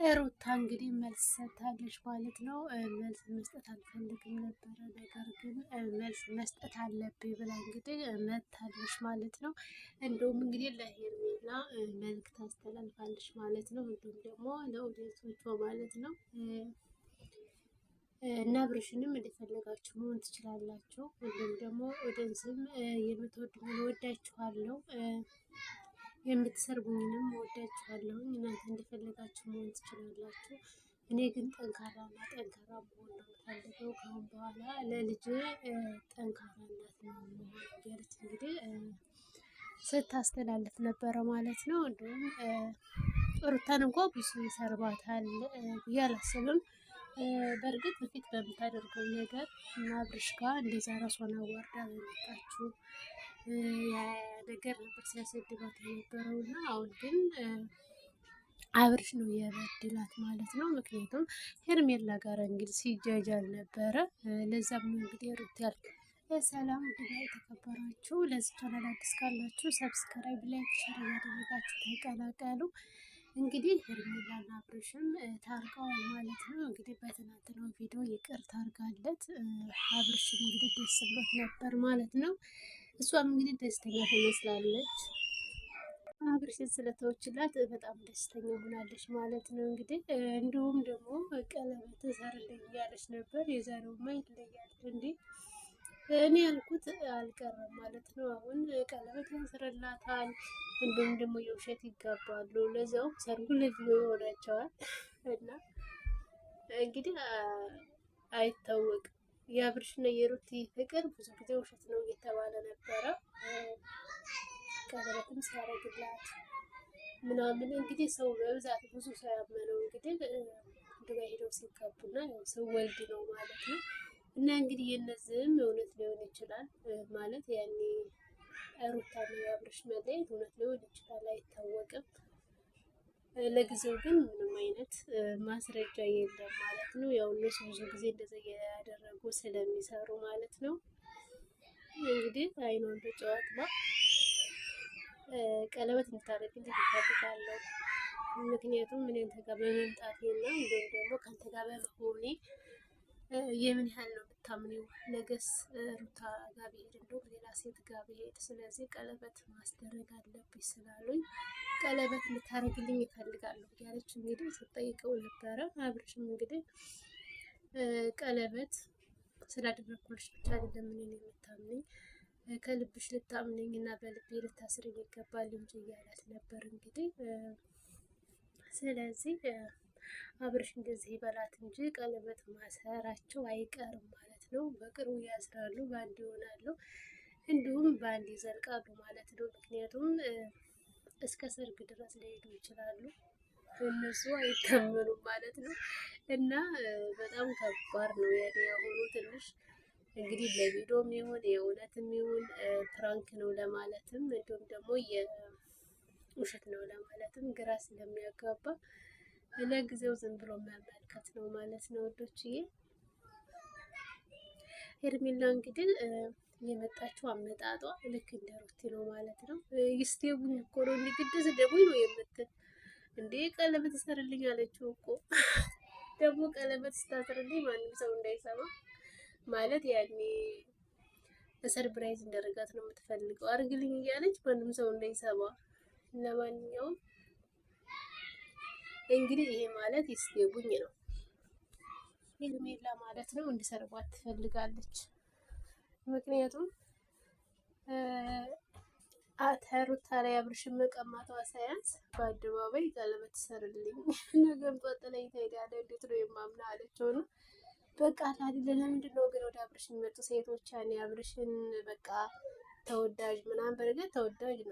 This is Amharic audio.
ሩታ እንግዲህ መልስ ሰጥታለች ማለት ነው። መልስ መስጠት አልፈልግም ነበረ፣ ነገር ግን መልስ መስጠት አለብኝ ብላ እንግዲህ መታለች ማለት ነው። እንዲሁም እንግዲህ ለሄርሜላ መልዕክት አስተላልፋለች ማለት ነው። እንዲሁም ደግሞ ለ audience ኦቿ ማለት ነው። እና አብርሽንም እንደፈለጋችሁ መሆን ትችላላችሁ። እንዲሁም ደግሞ audience ም የምትወዱኝን ወዳችኋለሁ የምትሰርቡኝንም ወዳችኋለሁኝ። እናንተ እንደፈለጋችሁ መሆን ትችላላችሁ። እኔ ግን ጠንካራና ጠንካራ መሆን ነው የምፈልገው። ከአሁን በኋላ ለልጄ ጠንካራ እናት ነው መሆን እያለች እንግዲህ ስታስተላልፍ ነበረ ማለት ነው። እንዲሁም ሩታን እንኳ ብዙ ይሰርባታል ብዬ አላስብም። በእርግጥ በፊት በምታደርገው ነገር እና አብርሽ ጋር እንደዛ ራሷን አዋርዳ በመጣችው ነገር ነበር ሲያሰድባት የነበረው እና አሁን ግን አብርሽ ነው የበድላት ማለት ነው። ምክንያቱም ሄርሜላ ጋር እንግዲህ ሲጃጃል ነበረ። ለዛም ነው እንግዲህ ሩት ያል ሰላም ድጋ የተከበራችሁ ለዚህ ቻናል አዲስ ካላችሁ subscribe፣ like፣ share እያደረጋችሁ ተቀላቀሉ። እንግዲህ ሄርሜላና አብርሽም ታርቀዋል ማለት ነው። እንግዲህ በትናንትናው ቪዲዮ ይቅርታ አድርጋለት አብርሽም እንግዲህ ደስ ብሎት ነበር ማለት ነው። እሷም እንግዲህ ደስተኛ ትመስላለች። አብርሽን ስለተወችላት በጣም ደስተኛ ሆናለች ማለት ነው። እንግዲህ እንዲሁም ደግሞ ቀለበት እሰርልኝ እያለች ነበር። የዛሬውማ ይለያል እንዴ! እኔ ያልኩት አልቀረም ማለት ነው። አሁን ቀለበት ያስርላታል፣ እንዲሁም ደግሞ የውሸት ይጋባሉ። ለዛውም ሰርጉ ለቪዲዮ ይሆናቸዋል እና እንግዲህ አይታወቅም። የአብርሽና የሩቲ ፍቅር ብዙ ጊዜ ውሸት ነው እየተባለ ነበረ። ቀለበትም ሲያደርግላት ምናምን እንግዲህ ሰው በብዛት ብዙ ሰው ያመነው እንግዲህ ዱባይ ሄደው ሲጋቡና ያው ሰው ወልድ ነው ማለት ነው። እና እንግዲህ የነዚህም እውነት ሊሆን ይችላል ማለት ያኔ ሩታና የአብርሽ መለየት እውነት ሊሆን ይችላል፣ አይታወቅም። ለጊዜው ግን ምንም አይነት ማስረጃ የለም ማለት ነው። ያው እነሱ ብዙ ጊዜ እንደዚ እያደረጉ ስለሚሰሩ ማለት ነው። እንግዲህ አይኗን በጨዋታ ቀለበት እንድታደርግልኝ እፈልጋለሁ። ምክንያቱም እኔ አንተ ጋር በመምጣቴና እንዲሁም ደግሞ ከአንተ ጋር በመሆኔ የምን ያህል ነው ብታምኒው? ነገስ ሩታ ጋር ብሄድ እንደውም ሌላ ሴት ጋር ብሄድ፣ ስለዚህ ቀለበት ማስደረግ አለብኝ ስላሉኝ ቀለበት እንድታደርግልኝ ይፈልጋለሁ እያለች እንግዲህ ስትጠይቀው ነበረ። አብርሽም እንግዲህ ቀለበት ስላደረግኩልሽ ብቻ አይደለም እኔን የምታምነኝ ከልብሽ ልታምነኝ እና በልቤ ልታስረኝ ይገባል እንጂ እያላት ነበር እንግዲህ ስለዚህ አብርሽ እንደዚህ ይበላት እንጂ ቀለበት ማሰራቸው አይቀርም ማለት ነው። በቅርቡ ያስራሉ፣ በአንድ ይሆናሉ፣ እንዲሁም በአንድ ይዘልቃሉ ማለት ነው። ምክንያቱም እስከ ሰርግ ድረስ ሊሄዱ ይችላሉ። እነሱ አይታመኑም ማለት ነው። እና በጣም ከባድ ነው ያሁኑ ትንሽ እንግዲህ ለቪዲዮም ይሁን የእውነትም ይሁን prank ነው ለማለትም እንዲሁም ደግሞ የውሸት ነው ለማለትም ግራ ስለሚያጋባ ለጊዜው ዝም ብሎ መመልከት ነው ማለት ነው ውዶችዬ። ሄርሜላ እንግዲህ የመጣችው አመጣጧ ልክ እንደ ሩቲ ነው ማለት ነው። ይስቴቡኝ እኮ ነው እንዲግድ ስደቡኝ ነው የምትል እንዴ ቀለበት ሰርልኝ አለችው እኮ ደግሞ ቀለበት ስታስርልኝ ማንም ሰው እንዳይሰማ ማለት ያኔ surprise እንዳደረጋት ነው የምትፈልገው። አርግልኝ እያለች ማንም ሰው እንዳይሰማ። ለማንኛውም እንግዲህ ይሄ ማለት ይስደቡኝ ነው ሄርሜላ ማለት ነው። እንዲሰርቧት ትፈልጋለች። ምክንያቱም ሩታ ላይ አብርሽን መቀማቷ ሳያንስ በአደባባይ ቀለበት ሰርልኝ ነገም ጧት ላይ ትሄዳለህ፣ እንዴት ነው የማምነው አለችው ነው በቃ ታዲያ ለምንድን ነው ግን ወደ አብርሽ የሚመጡ ሴቶች? ያኔ አብርሽን በቃ ተወዳጅ ምናምን፣ በእርግጥ ተወዳጅ ነው።